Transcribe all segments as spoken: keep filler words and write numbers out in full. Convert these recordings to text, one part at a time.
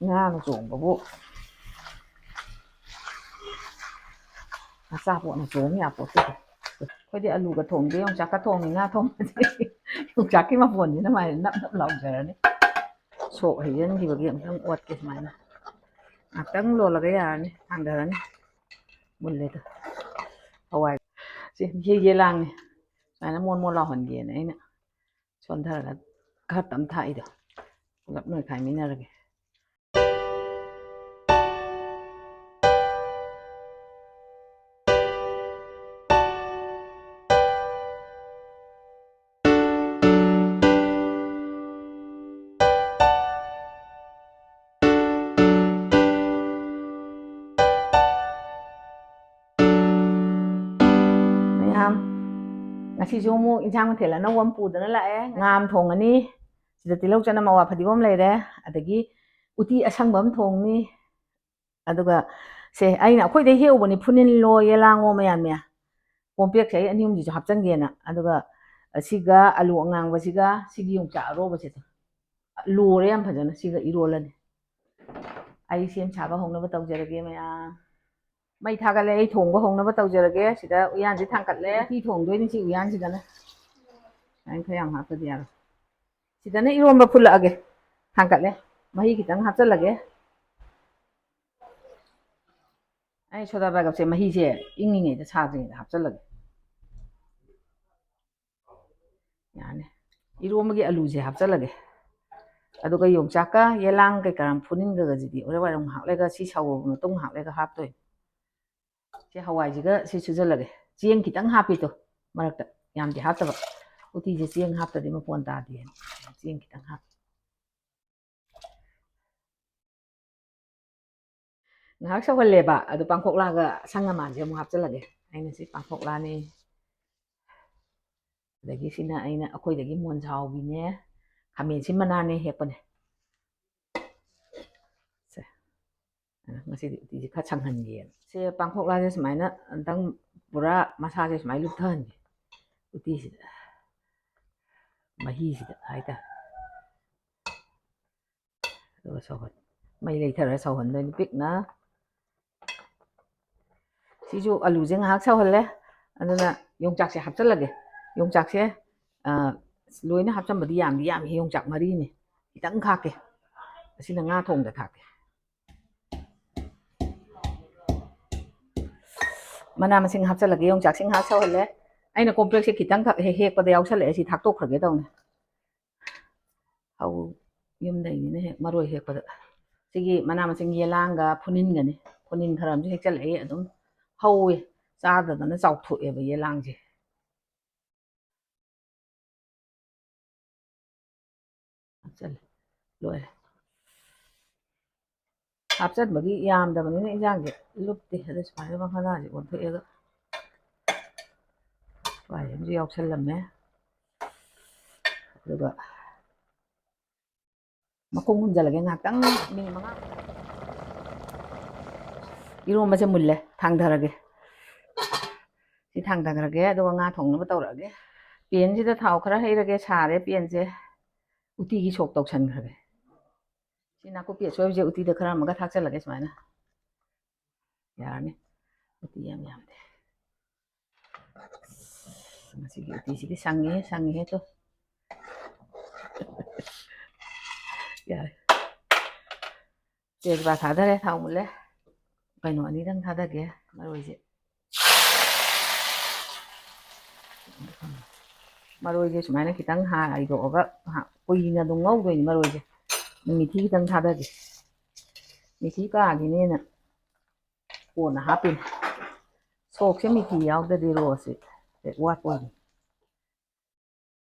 ꯉꯥꯅ ꯆꯣꯡꯕꯕꯨ ꯑꯆꯥꯄꯣꯠꯅ ꯆꯣꯡ ꯌꯥꯄꯣꯠꯇꯦ꯫ ꯑꯩꯈꯣꯏꯗꯤ ꯑꯂꯨꯒ ꯊꯣꯡꯗꯦ, ꯌꯣꯡꯆꯥꯛꯀ ꯊꯣꯡꯉꯤ꯫ ꯉꯥ ꯊꯣꯡꯕꯗꯤ ꯌꯣꯡꯆꯥꯛꯀꯤ ꯃꯐꯣꯟꯁꯤꯅ ꯃꯥꯏꯅ ꯅꯞ ꯅꯞ ꯂꯥꯎꯖꯔꯅꯤ꯫ ꯁꯣꯛ ꯍꯩꯖꯤꯟꯈꯤꯕꯒꯤ ꯑꯃꯨꯛꯇꯪ ꯑꯣꯠꯀꯦ ꯁꯨꯃꯥꯏꯅ꯫ ꯉꯥꯛꯇꯪ ꯂꯣꯜꯂꯒ ꯌꯥꯔꯅꯤ, ꯊꯥꯡꯊꯔꯅꯤ꯫ ꯃꯨꯜꯂꯦꯗ꯫ ꯍꯋꯥꯏ꯫ ꯁꯤ ꯌꯦ ꯌꯦꯂꯥꯡꯅꯤ꯫ ꯁꯨꯃꯥꯏꯅ ꯃꯣꯟ ꯃꯣꯟ ꯂꯥꯎꯍꯟꯒꯦꯅ ꯑꯩꯅ ꯁꯣꯟꯊꯔꯒ ꯈꯔ ꯇꯞ ꯊꯥꯛꯏꯗꯣ꯫ ꯄꯨꯂꯞ ꯅꯣꯏꯈꯥꯏꯃꯤꯟꯅꯔꯒꯦ꯫ ꯃꯌꯥꯝ, ꯉꯁꯤꯁꯨ ꯑꯃꯨꯛ ꯏꯟꯁꯥꯡ ꯃꯊꯦꯜ ꯑꯅꯧꯕ ꯑꯃ ꯄꯨꯗꯅ ꯂꯥꯛꯑꯦ꯫ ꯉꯥ ꯑꯃ ꯊꯣꯡꯉꯅꯤ, ꯁꯤꯗ ꯇꯤꯜꯍꯧ, ꯆꯅꯝ, ꯑꯋꯥ ꯐꯗꯤꯒꯣꯝ ꯂꯩꯔꯦ, ꯑꯗꯒꯤ ꯎꯇꯤ ꯑꯁꯪꯕ ꯑꯃ ꯊꯣꯡꯅꯤ꯫ ꯑꯗꯨꯒ ꯁꯦ, ꯑꯩꯅ ꯑꯩꯈꯣꯏꯗꯩ ꯍꯦꯛꯎꯕꯅꯤ, ꯐꯨꯅꯤꯜꯂꯣ, ꯌꯦꯂꯥꯡꯉꯣ ꯃꯌꯥꯝ ꯃꯌꯥꯝ꯫ ꯀꯣꯝꯄ꯭ꯔꯦꯛꯁꯦ ꯑꯩ ꯑꯅꯤ ꯑꯍꯨꯝꯁꯤꯁꯨ ꯍꯥꯞꯆꯤꯟꯒꯦꯅ꯫ ꯑꯗꯨꯒ ꯁꯤꯒ ꯑꯂꯨ ꯑꯉꯥꯡꯕꯁꯤꯒ ꯁꯤꯒꯤ ꯌꯣꯡꯆꯥꯛ ꯑꯔꯣꯕꯁꯤꯗ ꯂꯣꯔꯦ ꯌꯥꯝ ꯐꯖꯅ꯫ ꯁꯤꯒ ꯏꯔꯣꯜꯂꯅꯤ꯫ ꯑꯩ ꯁꯦꯝ ꯁꯥꯕ ꯍꯧꯅꯕ ꯇꯧꯖꯔꯒꯦ ꯃꯌꯥꯝ꯫ ꯃꯩ ꯊꯥꯒꯠꯂꯦ, ꯑꯩ ꯊꯣꯡꯕ ꯍꯧꯅꯕ ꯇꯧꯖꯔꯒꯦ꯫ ꯁꯤꯗ ꯎꯌꯥꯟꯁꯤ ꯊꯥꯡꯀꯠꯂꯦ꯫ ꯎꯇꯤ ꯊꯣꯡꯗꯣꯏꯅꯤ ꯁꯤ ꯎꯌꯥꯟꯁꯤꯗꯅ꯫ ꯑꯩꯅ ꯈꯔ ꯌꯥꯝ ꯍꯥꯞꯇꯗꯤ ꯌꯥꯔꯣꯏ꯫ ꯁꯤꯗꯅ ꯏꯔꯣꯟꯕ ꯐꯨꯠꯂꯛꯑꯒꯦ꯫ ꯊꯥꯡꯀꯠꯂꯦ꯫ ꯃꯍꯤ ꯈꯤꯇꯪ ꯍꯥꯞꯆꯜꯂꯒꯦ꯫ ꯑꯩ ꯁꯣꯗꯥ ꯕꯥꯏꯒꯞꯁꯦ ꯃꯍꯤꯁꯦ ꯏꯪꯉꯤꯉꯩꯗ, ꯁꯥꯗ꯭ꯔꯤꯉꯩꯗ ꯍꯥꯞꯆꯜꯂꯒꯦ꯫ ꯌꯥꯅꯤ꯫ ꯏꯔꯣꯝꯕꯒꯤ ꯑꯂꯨꯁꯦ ꯍꯥꯞꯆꯜꯂꯒꯦ꯫ ꯑꯗꯨꯒ ꯌꯣꯡꯆꯥꯛꯀ ꯌꯦꯂꯥꯡ ꯀꯩꯀꯥ ꯐꯨꯅꯤꯟꯒꯒꯁꯤꯗꯤ ꯍꯣꯔꯦꯟ ꯋꯥꯏꯔꯝ ꯉꯥꯏꯍꯥꯛ ꯂꯩꯔꯒ, ꯁꯤ ꯁꯧꯔꯕ ꯃꯇꯨꯡ ꯉꯥꯏꯍꯥꯛ ꯂꯩꯔꯒ ꯍꯥꯞꯇꯣꯏꯅꯦ꯫ ꯁꯤ ꯍꯋꯥꯏꯁꯤꯒ ꯁꯤ ꯁꯨꯖꯜꯂꯒꯦ꯫ ꯆꯦꯡ ꯈꯤꯇꯪ ꯍꯥꯞꯄꯤꯗꯣ ꯃꯔꯛꯇ, ꯌꯥꯝꯗꯤ ꯍꯥꯞꯇꯕ꯫ ꯎꯇꯤꯁꯦ ꯆꯦꯡ ꯍꯥꯞꯇꯗꯤ ꯃꯄꯣꯟ ꯇꯥꯗꯦꯅ ꯆꯦꯡ ꯈꯤꯇꯪ ꯍꯥꯞꯄꯤ꯫ ꯉꯥꯏꯍꯥꯛ ꯁꯧꯍꯜꯂꯦꯕ, ꯑꯗꯨ ꯄꯥꯡꯈꯣꯛꯂꯥꯒ ꯑꯁꯪ ꯑꯃꯥꯟꯁꯦ ꯑꯃꯨꯛ ꯍꯥꯞꯆꯜꯂꯒꯦ꯫ ꯑꯩꯅ ꯁꯤ ꯄꯥꯡꯈꯣꯛꯂꯥꯅꯤ, ꯑꯗꯒꯤ ꯁꯤꯅ ꯑꯩꯅ ꯑꯩꯈꯣꯏꯗꯒꯤ ꯃꯣꯟꯖꯥꯎꯕꯤꯅꯦ, ꯈꯥꯃꯦꯟ ꯑꯁꯤꯟ ꯃꯅꯥꯅꯦ ꯍꯦꯛꯄꯅꯦ꯫ ꯁꯦ, ꯉꯁꯤꯗꯤ ꯎꯇꯤꯁꯦ ꯈꯔ ꯁꯪꯍꯟꯒꯦꯅ꯫ ꯁꯦ, ꯄꯥꯡꯈꯣꯛꯂꯥꯁꯦ ꯁꯨꯃꯥꯏꯅ ꯑꯝꯇꯪ ꯄꯨꯔꯥ ꯃꯁꯥꯁꯦ ꯁꯨꯃꯥꯏꯅ ꯂꯨꯞꯊꯍꯟꯒꯦ ꯎꯇꯤꯁꯤꯗ, ꯃꯍꯤꯁꯤꯗ ꯍꯥꯏꯇꯥꯔꯦ꯫ ꯑꯗꯨꯒ ꯁꯧꯍꯟ-, ꯃꯩ ꯂꯩꯊꯔ ꯁꯧꯍꯟꯗꯣꯏꯅꯤ ꯄꯤꯛꯅ꯫ ꯁꯤꯁꯨ ꯑꯂꯨꯁꯦ ꯉꯥꯏꯍꯥꯛ ꯁꯧꯍꯜꯂꯦ꯫ ꯑꯗꯨꯅ ꯌꯣꯡꯆꯥꯛꯁꯦ ꯍꯥꯞꯆꯜꯂꯒꯦ꯫ ꯌꯣꯡꯆꯥꯛꯁꯦ, ꯑ, ꯂꯣꯏꯅ ꯍꯥꯞꯆꯟꯕꯗꯤ ꯌꯥꯝꯗꯤ ꯌꯥꯝꯃꯤ, ꯌꯣꯡꯆꯥꯛ ꯃꯔꯤꯅꯤ꯫ ꯈꯤꯇꯪ ꯈꯥꯛꯀꯦ꯫ ꯑꯁꯤꯅ ꯉꯥ ꯊꯣꯡꯕꯗ ꯈꯥꯛꯀꯦ꯫ ꯃꯅꯥ ꯃꯁꯤꯡ ꯍꯥꯞꯆꯜꯂꯒꯦ꯫ ꯌꯣꯡꯆꯥꯛꯁꯤ ꯉꯥꯏꯍꯥꯛ ꯁꯧꯍꯜꯂꯦ꯫ ꯑꯩꯅ ꯀꯣꯝꯄ꯭ꯔꯦꯛꯁꯦ ꯈꯤꯇꯪꯈꯛ ꯍꯦꯛ ꯍꯦꯛꯄꯗ ꯌꯥꯎꯁꯜꯂꯛꯑꯦ꯫ ꯁꯤ ꯊꯥꯛꯇꯣꯛꯈ꯭ꯔꯒꯦ ꯇꯧꯅꯦ꯫ ꯍꯧ-, ꯌꯨꯝꯗꯩꯅꯤꯅ ꯍꯦꯛ ꯃꯔꯣꯏ ꯍꯦꯛꯄꯗ꯫ ꯁꯤꯒꯤ ꯃꯅꯥ ꯃꯁꯤꯡ ꯌꯦꯂꯥꯡꯒ ꯐꯨꯅꯤꯟꯒꯅꯤ꯫ ꯐꯨꯅꯤꯟ ꯈꯔ ꯑꯃꯁꯨ ꯍꯦꯛꯆꯜꯂꯛꯑꯦ꯫ ꯑꯗꯨꯝ ꯍꯧꯋꯦ꯫ ꯆꯥꯗꯗꯅ ꯆꯥꯎꯊꯣꯛꯑꯦꯕ ꯌꯦꯂꯥꯡꯁꯦ꯫ ꯍꯥꯞꯆꯜꯂꯦ꯫ ꯂꯣꯏꯔꯦ꯫ ꯍꯥꯞꯆꯟꯕꯒꯤ ꯌꯥꯝꯗꯕꯅꯤꯅ ꯏꯟꯖꯥꯡꯁꯦ ꯂꯨꯞꯇꯦ꯫ ꯑꯗ ꯁꯨꯃꯥꯏꯅ ꯃꯈꯥꯗꯥꯁꯦ ꯑꯣꯟꯊꯣꯛꯑꯦꯒ ꯍꯋꯥꯏ ꯑꯃꯁꯨ ꯌꯥꯎꯁꯜꯂꯝꯃꯦ꯫ ꯑꯗꯨꯒ ꯃꯈꯨꯝ ꯈꯨꯝꯖꯤꯜꯂꯒꯦ ꯉꯥꯏꯍꯥꯛꯇꯪ, ꯃꯤꯅꯤꯠ ꯃꯉꯥ꯫ ꯏꯔꯣꯝꯕꯁꯦ ꯃꯨꯜꯂꯦ, ꯊꯥꯡꯊꯔꯒꯦ꯫ ꯁꯤ ꯊꯥꯡꯊꯈ꯭ꯔꯒꯦ, ꯑꯗꯨꯒ ꯉꯥ ꯊꯣꯡꯅꯕ ꯇꯧꯔꯛꯑꯒꯦ꯫ ꯄꯦꯟꯁꯤꯗ ꯊꯥꯎ ꯈꯔ ꯍꯩꯔꯒꯦ, ꯁꯥꯔꯦ ꯄꯦꯟꯁꯦ꯫ ꯎꯇꯤꯒꯤ ꯁꯣꯛ ꯇꯧꯁꯟꯈ꯭ꯔꯒꯦ꯫ ꯁꯤ ꯅꯥꯀꯨꯞꯄꯤ ꯑꯁꯣꯏꯕꯁꯦ ꯎꯇꯤꯗ ꯈꯔ ꯑꯃꯒ ꯊꯥꯛꯆꯜꯂꯒꯦ ꯁꯨꯃꯥꯏꯅ꯫ ꯌꯥꯔꯅꯤ꯫ ꯎꯇꯤ ꯌꯥꯝ ꯌꯥꯝꯗꯦ꯫ ꯉꯁꯤꯒꯤ ꯎꯇꯤꯁꯤꯗꯤ ꯁꯪꯉꯤꯍꯦ, ꯁꯪꯉꯤꯍꯦ ꯇꯨ꯫ ꯌꯥꯔꯦ꯫ ꯇꯦꯖꯄꯥ ꯊꯥꯗꯔꯦ, ꯊꯥꯎ ꯃꯨꯜꯂꯦ꯫ ꯀꯩꯅꯣ ꯑꯅꯤꯗꯪ ꯊꯥꯗꯒꯦ, ꯃꯔꯣꯏꯁꯦ꯫ ꯃꯔꯣꯏꯁꯦ ꯁꯨꯃꯥꯏꯅ ꯈꯤꯇꯪ ꯍꯥꯏꯗꯣꯛꯑꯒ ꯉꯥꯏꯍꯥꯛ ꯀꯨꯏꯅ ꯑꯗꯨꯝ ꯉꯧꯗꯣꯏꯅꯤ ꯃꯔꯣꯏꯁꯦ꯫ ꯃꯤꯊꯤ ꯈꯤꯇꯪ ꯊꯥꯗꯒꯦ꯫ ꯃꯤꯊꯤ ꯀꯥꯈꯤꯅꯦꯅ ꯀꯣꯟꯅ ꯍꯥꯞꯄꯤꯅꯦ꯫ ꯁꯣꯛꯁꯦ ꯃꯤꯊꯤ ꯌꯥꯎꯗ꯭ꯔꯗꯤ ꯔꯣꯁꯁꯦ ꯍꯦꯛ ꯋꯥꯠꯄ ꯑꯣꯏꯅꯤ꯫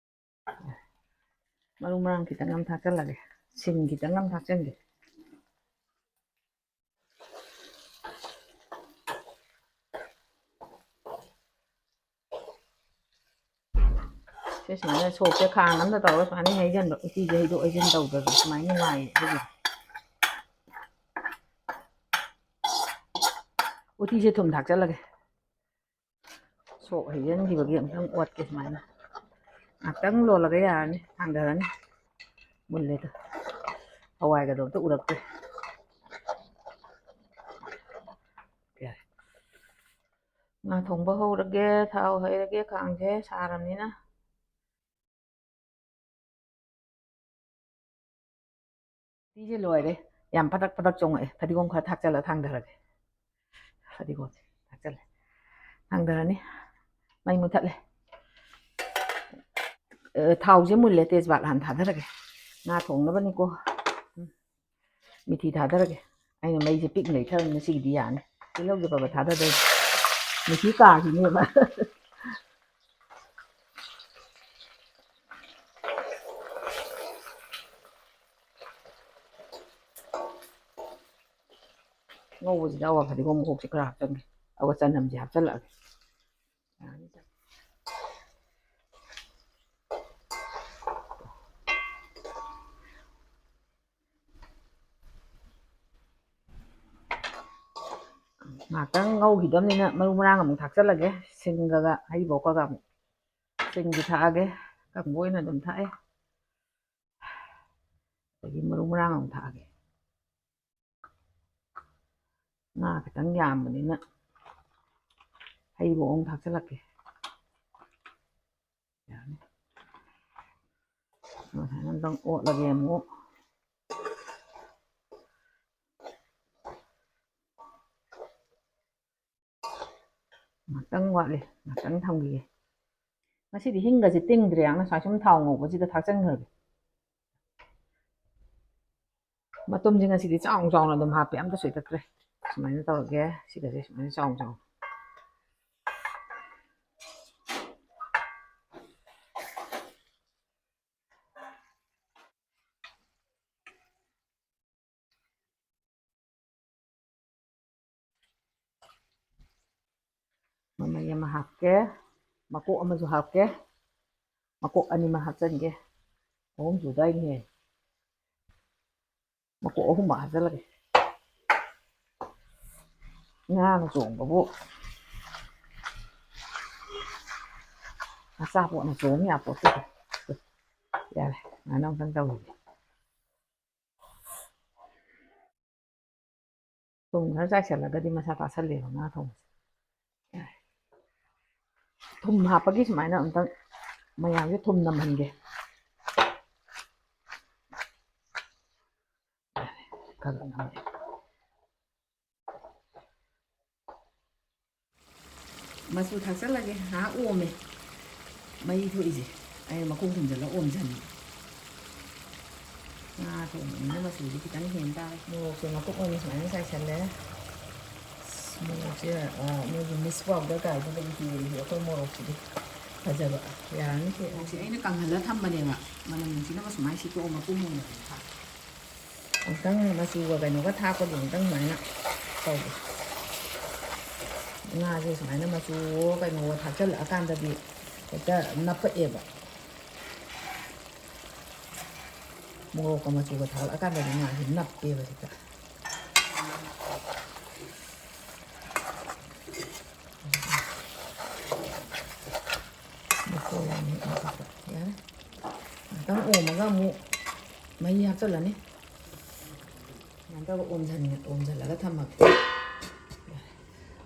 ꯃꯔꯨ ꯃꯔꯥꯡ ꯈꯤꯇꯪ ꯑꯃ ꯊꯥꯛꯆꯜꯂꯒꯦ꯫ ꯁꯤꯡ ꯈꯤꯇꯪ ꯑꯃ ꯊꯥꯛꯆꯟꯒꯦ꯫ ꯁꯤ ꯁꯨꯃꯥꯏꯅ ꯁꯣꯛꯁꯦ ꯈꯥꯡ ꯑꯝꯗ ꯇꯧꯔꯒ ꯁꯨꯃꯥꯏꯅ ꯍꯩꯖꯟꯕ, ꯎꯇꯤꯁꯦ ꯍꯩꯗꯣꯛ ꯍꯩꯖꯤꯟ ꯇꯧꯗ꯭ꯔꯗꯤ ꯁꯨꯃꯥꯏꯅ ꯅꯨꯡꯉꯥꯏꯌꯦ꯫ ꯑꯗꯨꯒꯤ ꯎꯇꯤꯁꯦ ꯊꯨꯝ ꯊꯥꯛꯆꯜꯂꯒꯦ꯫ ꯁꯣꯛ ꯍꯩꯖꯤꯟꯈꯤꯕꯒꯤ ꯑꯃꯨꯛꯇꯪ ꯑꯣꯠꯀꯦ ꯁꯨꯃꯥꯏꯅ꯫ ꯉꯥꯛꯇꯪ ꯂꯣꯜꯂꯒ ꯌꯥꯔꯅꯤ, ꯊꯥꯡꯊꯔꯅꯤ꯫ ꯃꯨꯜꯂꯦꯗ꯫ ꯍꯋꯥꯏꯒꯗꯣ ꯑꯝꯇ ꯎꯔꯛꯇ꯭ꯔꯦ꯫ ꯉꯥ ꯊꯣꯡꯕ ꯍꯧꯔꯒꯦ꯫ ꯊꯥꯎ ꯍꯩꯔꯒꯦ, ꯈꯥꯡꯁꯦ ꯁꯥꯔꯕꯅꯤꯅ꯫ ꯎꯇꯤꯁꯦ ꯂꯣꯏꯔꯦ꯫ ꯌꯥꯝ ꯄꯗꯛ ꯄꯗꯛ ꯆꯣꯡꯉꯛꯑꯦ꯫ ꯐꯗꯤꯒꯣꯝ ꯈꯔ ꯊꯥꯛꯆꯜꯂ ꯊꯥꯡꯗꯔꯒꯦ꯫ ꯐꯗꯤꯒꯣꯝꯁꯦ ꯊꯥꯛꯆꯜꯂꯦ, ꯊꯥꯡꯗꯔꯅꯤ꯫ ꯃꯩ ꯃꯨꯊꯠꯂꯦ꯫ ꯑ, ꯊꯥꯎꯁꯦ ꯃꯨꯜꯂꯦ, ꯇꯦꯖꯄꯥꯠ ꯍꯥꯟꯅ ꯊꯥꯗꯔꯒꯦ꯫ ꯉꯥ ꯊꯣꯡꯅꯕꯅꯤꯀꯣ꯫ ꯎꯝ꯫ ꯃꯤꯊꯤ ꯊꯥꯗꯔꯒꯦ꯫ ꯑꯩꯅ ꯃꯩꯁꯦ ꯄꯤꯛꯅ ꯂꯩꯊꯔꯕꯅꯤꯅ ꯁꯤꯒꯤꯗꯤ ꯌꯥꯅꯤ꯫ ꯇꯤꯜꯍꯧꯁꯦ ꯐꯕ ꯊꯥꯗꯗꯣꯏꯅꯤ꯫ ꯃꯤꯊꯤ ꯀꯥꯈꯤꯅꯦꯕ꯫ ꯉꯧꯕꯁꯤꯗ ꯑꯋꯥ ꯐꯗꯤꯒꯣꯝ ꯃꯀꯣꯛꯁꯦ ꯈꯔ ꯍꯥꯞꯆꯟꯒꯦ꯫ ꯑꯗꯨꯒ ꯆꯅꯝꯁꯦ ꯍꯥꯞꯆꯜꯂꯛꯑꯒꯦ꯫ ꯉꯥꯛꯇꯪ ꯉꯧꯈꯤꯗꯕꯅꯤꯅ ꯃꯔꯨ ꯃꯔꯥꯡ ꯑꯃꯨꯛ ꯊꯥꯛꯆꯜꯂꯒꯦ꯫ ꯁꯤꯡꯒꯒ ꯍꯔꯤꯕꯣꯞꯀꯒ ꯑꯃꯨꯛ꯫ ꯁꯤꯡꯁꯨ ꯊꯥꯛꯑꯒꯦ꯫ ꯑꯀꯪꯕ ꯑꯣꯏꯅ ꯑꯗꯨꯝ ꯊꯥꯛꯑꯦ꯫ ꯑꯗꯒꯤ ꯃꯔꯨ ꯃꯔꯥꯡ ꯑꯃꯨꯛ ꯊꯥꯛꯑꯒꯦ꯫ ꯉꯥ ꯈꯤꯇꯪ ꯌꯥꯝꯕꯅꯤꯅ ꯍꯔꯤꯕꯣꯞ ꯑꯃꯨꯛ ꯊꯥꯛꯆꯜꯂꯛꯀꯦ꯫ ꯌꯥꯅꯤ꯫ ꯁꯨꯃꯥꯏꯅ ꯑꯝꯇꯪ ꯑꯣꯠꯂꯒꯦ ꯑꯃꯨꯛ꯫ ꯉꯥꯛꯇꯪ ꯋꯥꯠꯂꯤ, ꯉꯥꯛꯇꯪ ꯊꯝꯈꯤꯒꯦ꯫ ꯉꯁꯤꯗꯤ ꯍꯤꯡꯒꯁꯦ ꯇꯤꯡꯗ꯭ꯔꯦ, ꯉꯁꯥꯏ ꯁꯨꯝ ꯊꯥꯎ ꯉꯧꯕꯁꯤꯗ ꯊꯥꯛꯆꯟꯈ꯭ꯔꯒꯦ꯫ ꯃꯇꯨꯝꯁꯦ ꯉꯁꯤꯗꯤ ꯆꯥꯎꯅ ꯆꯥꯎꯅ ꯑꯗꯨꯝ ꯍꯥꯞꯄꯦ, ꯑꯝꯇ ꯁꯣꯏꯗꯠꯇ꯭ꯔꯦ꯫ ꯁꯨꯃꯥꯏꯅ ꯇꯧꯔꯒꯦ, ꯁꯤꯒꯁꯦ ꯁꯨꯃꯥꯏꯅ ꯆꯥꯎꯅ ꯆꯥꯎꯅ꯫ ꯃꯃꯩ ꯑꯃ ꯍꯥꯞꯀꯦ, ꯃꯀꯣꯛ ꯑꯃꯁꯨ ꯍꯥꯞꯀꯦ, ꯃꯀꯣꯛ ꯑꯅꯤꯃꯛ ꯍꯥꯞꯆꯤꯟꯒꯦ꯫ ꯑꯍꯨꯝ ꯁꯨꯗꯥꯏꯅꯦ꯫ ꯃꯀꯣꯛ ꯑꯍꯨꯝꯃꯛ ꯍꯥꯞꯆꯤꯜꯂꯒꯦ꯫ ꯉꯥꯅ ꯆꯣꯡꯕꯕꯨ ꯑꯆꯥꯄꯣꯠꯅ ꯆꯣꯡ ꯌꯥꯄꯣꯠꯇꯦꯗ꯫ ꯌꯥꯔꯦ, ꯁꯨꯃꯥꯏꯅ ꯑꯃꯨꯛꯇꯪ ꯇꯧꯔꯒꯦ꯫ ꯊꯨꯝ ꯈꯔ ꯆꯥꯏꯁꯤꯜꯂꯒꯗꯤ ꯃꯁꯥ ꯄꯥꯁꯜꯂꯦꯕ ꯉꯥ ꯊꯣꯡꯕꯁꯦ꯫ ꯌꯥꯔꯦ, ꯊꯨꯝ ꯍꯥꯞꯄꯒꯤ ꯁꯨꯃꯥꯏꯅ ꯑꯝꯇꯪ ꯃꯌꯥꯝꯁꯦ ꯊꯨꯝ ꯅꯝꯍꯟꯒꯦ꯫ ꯈꯔ ꯅꯝꯃꯦ꯫ ꯃꯆꯨ ꯊꯥꯛꯆꯜꯂꯒꯦ꯫ ꯉꯥꯏꯍꯥꯛ ꯑꯣꯝꯃꯦ꯫ ꯃꯩ ꯊꯣꯛꯏꯁꯦ ꯑꯩꯅ ꯃꯈꯨꯝ ꯈꯨꯝꯖꯤꯜꯂ ꯑꯣꯝꯁꯤꯟꯕ꯫ ꯉꯥ ꯊꯣꯡꯕꯅꯤꯅ ꯃꯆꯨꯁꯦ ꯈꯤꯇꯪ ꯍꯦꯟ ꯇꯥꯔꯦ꯫ ꯃꯣꯔꯣꯛꯁꯦ ꯃꯀꯨꯞ ꯑꯣꯏꯅ ꯁꯨꯃꯥꯏꯅ ꯆꯥꯏꯁꯜꯂꯦ꯫ ꯑꯁ, ꯃꯣꯔꯣꯛꯁꯦ, ꯑ, ꯃꯣꯏꯒꯤ ꯃꯤꯁ ꯄꯥꯎꯗꯔ ꯀꯥꯏꯗꯨꯗꯒꯤ ꯍꯦꯜꯂꯤ ꯑꯩꯈꯣꯏ ꯃꯣꯔꯣꯛꯁꯤꯗꯤ꯫ ꯐꯖꯕ꯫ ꯌꯥꯔꯅꯤ ꯁꯤ꯫ ꯃꯣꯔꯣꯛꯁꯦ ꯑꯩꯅ ꯀꯪꯍꯜꯂ ꯊꯝꯕꯅꯦꯕ꯫ ꯃꯅꯝ ꯅꯨꯡꯁꯤꯅꯕ ꯁꯨꯃꯥꯏꯅ ꯁꯤꯠꯇꯣꯛꯑ ꯃꯄꯨꯝ ꯑꯣꯏꯅ ꯑꯗꯨꯝ ꯊꯥꯛ꯫ ꯑꯃꯨꯛꯇꯪ ꯃꯆꯨꯒ ꯀꯩꯅꯣꯒ ꯊꯥꯛꯄꯒꯤ ꯑꯃꯨꯛꯇꯪ ꯁꯨꯃꯥꯏꯅ ꯇꯧꯒꯦ꯫ ꯉꯥꯁꯦ ꯁꯨꯃꯥꯏꯅ ꯃꯆꯨ ꯀꯩꯅꯣꯒ ꯊꯥꯛꯆꯜꯂꯛꯑꯀꯥꯟꯗꯗꯤ ꯍꯦꯛꯇ ꯅꯞꯄꯛꯑꯦꯕ꯫ ꯃꯣꯔꯣꯛꯀ ꯃꯆꯨꯒ ꯊꯥꯛꯂꯛꯑꯀꯥꯟꯗꯗꯤ ꯉꯥꯁꯦ ꯅꯞꯄꯦꯕ ꯍꯦꯛꯇ꯫ ꯃꯈꯣꯜ ꯌꯥꯝ ꯍꯦꯛ ꯅꯞꯄꯛꯄ꯫ ꯌꯥꯔꯦ꯫ ꯉꯥꯛꯇꯪ ꯑꯣꯝꯃꯒ ꯑꯃꯨꯛ ꯃꯍꯤ ꯍꯥꯞꯆꯜꯂꯅꯤ꯫ ꯁꯨꯃꯥꯏꯅ ꯇꯧꯔꯒ ꯑꯣꯝꯁꯟ-, ꯑꯣꯝꯁꯜꯂꯒ ꯊꯝꯃꯒꯦ꯫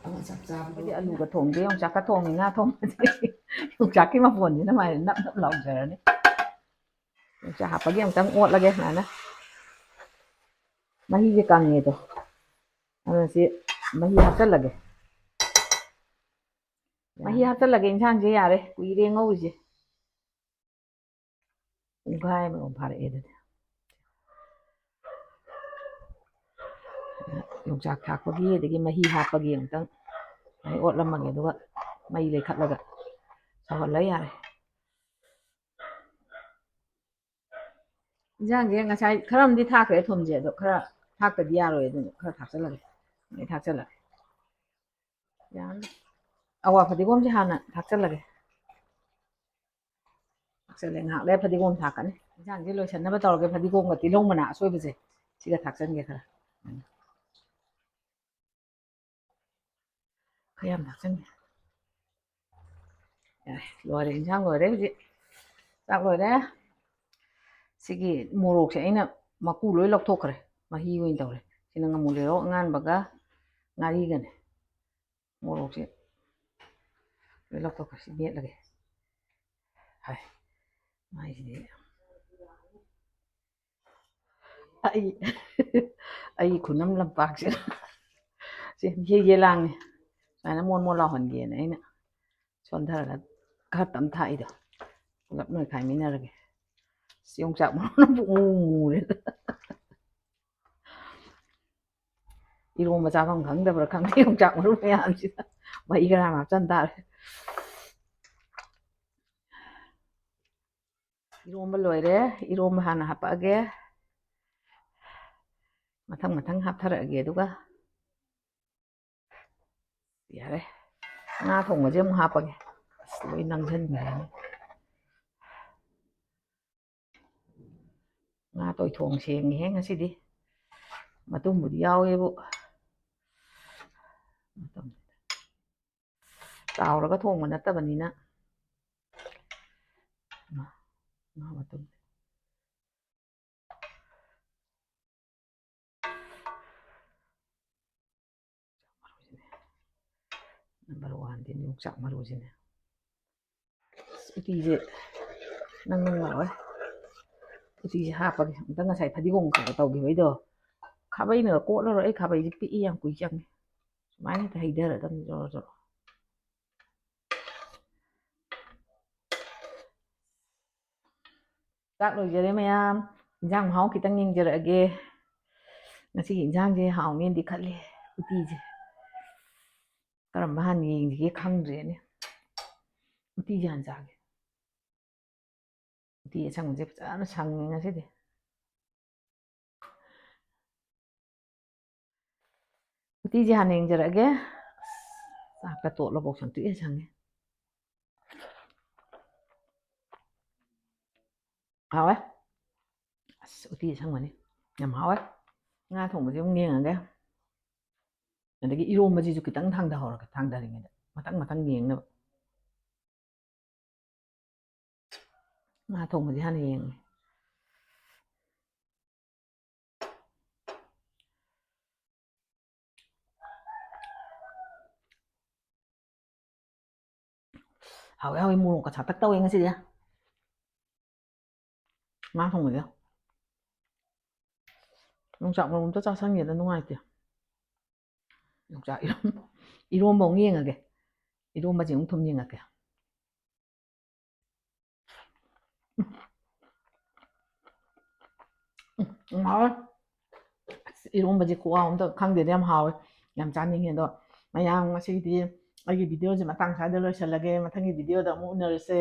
ꯑꯃ ꯆꯞ ꯆꯥꯕꯗꯣ ꯑꯩꯈꯣꯏꯗꯤ ꯑꯂꯨꯒ ꯊꯣꯡꯗꯦ, ꯌꯣꯡꯆꯥꯛꯀ ꯊꯣꯡꯉꯤ, ꯉꯥ ꯊꯣꯡꯕꯁꯦ꯫ ꯌꯣꯡꯆꯥꯛꯀꯤ ꯃꯐꯣꯟꯁꯤꯅ ꯃꯥꯏꯅ ꯅꯞ ꯅꯞ ꯂꯥꯎꯖꯔꯅꯤ꯫ ꯌꯣꯡꯆꯥꯛ ꯍꯥꯞꯄꯒꯤ ꯑꯃꯨꯛꯇꯪ ꯑꯣꯠꯂꯒꯦ ꯁꯨꯃꯥꯏꯅ꯫ ꯃꯍꯤꯁꯦ ꯀꯪꯉꯦꯗꯣ꯫ ꯑꯗꯨꯅ ꯁꯤ ꯃꯍꯤ ꯍꯥꯞꯆꯜꯂꯒꯦ꯫ ꯃꯍꯤ ꯍꯥꯞꯆꯜꯂꯒꯦ, ꯏꯟꯁꯥꯡꯁꯦ ꯌꯥꯔꯦ꯫ ꯀꯨꯏꯔꯦ ꯉꯧꯔꯤꯁꯦ꯫ ꯄꯨꯡꯈꯥꯏ ꯑꯃꯔꯣꯝ ꯐꯥꯔꯛꯑꯦ ꯑꯗꯨꯗꯤ꯫ ꯌꯣꯡꯆꯥꯛ ꯊꯥꯛꯄꯒꯤ ꯑꯗꯒꯤ ꯃꯍꯤ ꯍꯥꯞꯄꯒꯤ ꯑꯃꯨꯛꯇꯪ ꯑꯩ ꯑꯣꯠꯂꯝꯃꯒꯦ, ꯑꯗꯨꯒ ꯃꯩ ꯂꯩꯈꯠꯂꯒ ꯁꯧꯍꯜꯂ ꯌꯥꯔꯦ꯫ ꯏꯟꯁꯥꯡꯁꯦ ꯉꯁꯥꯏ ꯈꯔ ꯑꯃꯗꯤ ꯊꯥꯛꯈ꯭ꯔꯦ ꯊꯨꯝꯁꯦ, ꯑꯗꯣ ꯈꯔ ꯊꯥꯛꯇꯗꯤ ꯌꯥꯔꯣꯏ, ꯑꯗꯨꯅ ꯈꯔ ꯊꯥꯛꯆꯜꯂꯒꯦ꯫ ꯑꯩ ꯊꯥꯛꯆꯜꯂꯒꯦ꯫ ꯌꯥꯔꯅꯤ꯫ ꯑꯋꯥ ꯐꯗꯤꯒꯣꯝꯁꯦ ꯍꯥꯟꯅ ꯊꯥꯛꯆꯜꯂꯒꯦ꯫ ꯊꯥꯛꯆꯜꯂꯦ꯫ ꯉꯥꯏꯍꯥꯛ ꯂꯩꯔ ꯐꯗꯤꯒꯣꯝ ꯊꯥꯛꯀꯅꯤ꯫ ꯏꯟꯁꯥꯡꯁꯦ ꯂꯣꯏꯁꯟꯅꯕ ꯇꯧꯔꯒꯦ꯫ ꯐꯗꯤꯒꯣꯝꯒ ꯇꯤꯜꯍꯧ ꯃꯅꯥ ꯑꯁꯣꯏꯕꯁꯦ ꯁꯤꯒ ꯊꯥꯛꯆꯟꯒꯦ ꯈꯔ꯫ ꯈꯔ ꯌꯥꯝ ꯊꯥꯛꯆꯟꯒꯦ꯫ ꯌꯥꯔꯦ, ꯂꯣꯏꯔꯦ, ꯏꯟꯁꯥꯡ ꯂꯣꯏꯔꯦ ꯍꯧꯖꯤꯛ꯫ ꯆꯥꯛ ꯂꯣꯏꯔꯦ꯫ ꯁꯤꯒꯤ ꯃꯣꯔꯣꯛꯁꯦ ꯑꯩꯅ ꯃꯀꯨ ꯂꯣꯏ ꯂꯧꯊꯣꯛꯈ꯭ꯔꯦ, ꯃꯍꯤ ꯑꯣꯏꯅ ꯇꯧꯔꯦ꯫ ꯁꯤꯅ ꯉꯥꯃꯨ ꯂꯩꯔꯧ ꯑꯉꯥꯟꯕꯒ ꯉꯥꯔꯤꯒꯅꯦ꯫ ꯃꯣꯔꯣꯛꯁꯦ ꯂꯣꯏ ꯂꯧꯊꯣꯛꯈ꯭ꯔꯁꯤ, ꯃꯦꯠꯂꯒꯦ꯫ ꯍꯥꯏ, ꯃꯥꯏꯁꯤꯗꯤ꯫ ꯑꯩ, ꯑꯩ ꯈꯨꯅꯝ ꯂꯝꯄꯥꯛꯁꯦ꯫ ꯁꯦ, ꯌꯦ, ꯌꯦ ꯂꯥꯡꯉꯦ꯫ ꯁꯨꯃꯥꯏꯅ ꯃꯣꯟ ꯃꯣꯟ ꯂꯥꯎꯍꯟꯒꯦꯅ ꯑꯩꯅ ꯁꯣꯟꯊꯔꯒ ꯈꯔ ꯇꯝ ꯊꯥꯛꯏꯗꯣ꯫ ꯄꯨꯂꯞ ꯅꯣꯏꯈꯥꯏꯃꯤꯟꯅꯔꯒꯦ꯫ ꯁꯤ ꯌꯣꯡꯆꯥꯛ ꯃꯔꯨꯅ ꯄꯨꯡꯃꯨ ꯃꯨꯔꯦꯗ꯫ ꯏꯔꯣꯝꯕ ꯆꯥꯐꯝ ꯈꯪꯗꯕ꯭ꯔꯥ ꯈꯪꯗꯦ, ꯌꯣꯡꯆꯥꯛ ꯃꯔꯨ ꯃꯌꯥꯝꯁꯤꯗ ꯃꯍꯤ ꯈꯔ ꯍꯥꯞꯆꯟ ꯇꯥꯔꯦ꯫ ꯏꯔꯣꯝꯕ ꯂꯣꯏꯔꯦ꯫ ꯏꯔꯣꯝꯕ ꯍꯥꯟꯅ ꯍꯥꯄꯛꯑꯒꯦ꯫ ꯃꯊꯪ ꯃꯊꯪ ꯍꯥꯞꯊꯔꯛꯑꯒꯦ ꯑꯗꯨꯒ꯫ ꯌꯥꯔꯦ꯫ ꯉꯥ ꯊꯣꯡꯕꯁꯦ ꯑꯃꯨꯛ ꯍꯥꯞꯄꯒꯦ꯫ ꯑꯁ, ꯂꯣꯏ ꯅꯝꯁꯤꯟꯈ꯭ꯔꯦꯅꯦ꯫ ꯉꯥ ꯇꯣꯏꯊꯣꯡ ꯁꯦꯡꯉꯦꯍꯦ ꯉꯁꯤꯗꯤ꯫ ꯃꯇꯨꯝꯕꯨꯗꯤ ꯌꯥꯎꯋꯦꯕꯨ꯫ ꯇꯥꯎꯔꯒ ꯊꯣꯡꯕ ꯅꯠꯇꯕꯅꯤꯅ꯫ ꯉꯥ ꯃꯇꯨꯝ꯫ ꯅꯝꯕꯔ ꯋꯥꯟꯗꯤ ꯌꯣꯡꯆꯥꯛ ꯃꯔꯨꯁꯤꯅꯦ꯫ ꯑꯁ, ꯎꯇꯤꯁꯦ ꯅꯪ ꯅꯪ ꯂꯥꯎꯋꯦ꯫ ꯎꯇꯤꯁꯦ ꯍꯥꯞꯄꯒꯦ꯫ ꯑꯝꯇ ꯉꯁꯥꯏ ꯐꯗꯤꯒꯣꯝ ꯈꯔ ꯇꯧꯈꯤꯕꯩꯗꯣ ꯈꯥꯕꯩꯅꯒ ꯀꯣꯠꯂꯔꯣꯏ꯫ ꯑꯩ ꯈꯥꯕꯩꯁꯦ ꯄꯤꯛꯏ, ꯌꯥꯝ ꯀꯨꯏ ꯆꯪꯉꯦ꯫ ꯁꯨꯃꯥꯏꯅ ꯍꯦꯛꯇ ꯍꯩꯊꯔꯗꯕꯅꯤ ꯖꯣꯔꯣ ꯖꯣꯔꯣ꯫ ꯆꯥꯛ ꯂꯣꯏꯖꯔꯦ ꯃꯌꯥꯝ꯫ ꯏꯟꯖꯥꯡ ꯃꯍꯥꯎ ꯈꯤꯇꯪ ꯌꯦꯡꯖꯔꯛꯑꯒꯦ꯫ ꯉꯁꯤꯒꯤ ꯏꯟꯖꯥꯡꯁꯦ ꯍꯥꯎꯅꯦꯅꯗꯤ ꯈꯜꯂꯤ꯫ ꯎꯇꯤꯁꯦ ꯀꯔꯝꯕ ꯍꯥꯟꯅ ꯌꯦꯡꯁꯤꯒꯦ ꯈꯪꯗ꯭ꯔꯦꯅꯦ꯫ ꯎꯇꯤꯁꯦ ꯍꯥꯟꯅ ꯆꯥꯒꯦ꯫ ꯎꯇꯤ ꯑꯁꯪꯕꯁꯦ ꯐꯖꯅ ꯁꯪꯉꯦ ꯉꯁꯤꯗꯤ꯫ ꯎꯇꯤꯁꯦ ꯍꯥꯟꯅ ꯌꯦꯡꯖꯔꯛꯑꯒꯦ꯫ ꯑꯁ, ꯆꯥꯛꯀ ꯇꯣꯠꯂꯐꯥꯎ ꯁꯪꯇ꯭ꯔꯤꯛ ꯍꯦꯛ ꯁꯪꯉꯦ꯫ ꯍꯥꯎꯋꯦ꯫ ꯑꯁ, ꯎꯇꯤ ꯑꯁꯪꯕꯅꯤ꯫ ꯌꯥꯝ ꯍꯥꯎꯋꯦ꯫ ꯉꯥ ꯊꯣꯡꯕꯁꯦ ꯑꯃꯨꯛ ꯌꯦꯡꯉꯒꯦ꯫ ꯑꯗꯒꯤ ꯏꯔꯣꯝꯕꯁꯤꯁꯨ ꯈꯤꯇꯪ ꯊꯥꯡꯊꯍꯧꯔꯒꯦ, ꯊꯥꯡꯊꯔꯤꯉꯩꯗ꯫ ꯃꯊꯪ ꯃꯊꯪ ꯌꯦꯡꯅꯕ꯫ ꯉꯥ ꯊꯣꯡꯕꯁꯦ ꯍꯥꯟꯅ ꯌꯦꯡꯉꯦ꯫ ꯍꯥꯎꯋꯦ, ꯍꯥꯎꯋꯦ, ꯃꯣꯔꯣꯛꯀ ꯁꯥꯇꯛ ꯇꯧꯋꯦ ꯉꯁꯤꯗꯤ꯫ ꯉꯥ ꯊꯣꯡꯕꯁꯦ꯫ ꯌꯣꯡꯆꯥꯛ ꯃꯔꯨꯝ ꯑꯝꯇ ꯆꯥꯁꯟꯒꯦꯗ, ꯅꯨꯡꯉꯥꯏꯇꯦ꯫ ꯌꯣꯡꯆꯥꯛ ꯏꯔꯣꯝ-, ꯏꯔꯣꯝꯕ ꯑꯃꯨꯛ ꯌꯦꯡꯉꯒꯦ꯫ ꯏꯔꯣꯝꯕꯁꯦ ꯑꯃꯨꯛ ꯊꯨꯝ ꯌꯦꯡꯉꯛꯀꯦ꯫ ꯎꯝ, ꯎꯝ, ꯍꯥꯎꯋꯦ꯫ ꯑꯁ, ꯏꯔꯣꯝꯕꯁꯦ ꯈꯨꯍꯥꯎ ꯑꯝꯇ ꯈꯪꯗꯦꯗ, ꯌꯥꯝ ꯍꯥꯎꯋꯦ꯫ ꯌꯥꯝ ꯆꯥꯅꯤꯡꯉꯦ꯫ ꯑꯗꯣ ꯃꯌꯥꯝ, ꯉꯁꯤꯒꯤꯗꯤ ꯑꯩꯒꯤ videoꯁꯦ ꯃꯇꯥꯡ ꯁ꯭ꯋꯥꯏꯗ ꯂꯣꯏꯁꯤꯜꯂꯒꯦ꯫ ꯃꯊꯪꯒꯤ videoꯗ ꯑꯃꯨꯛ ꯎꯅꯔꯁꯦ꯫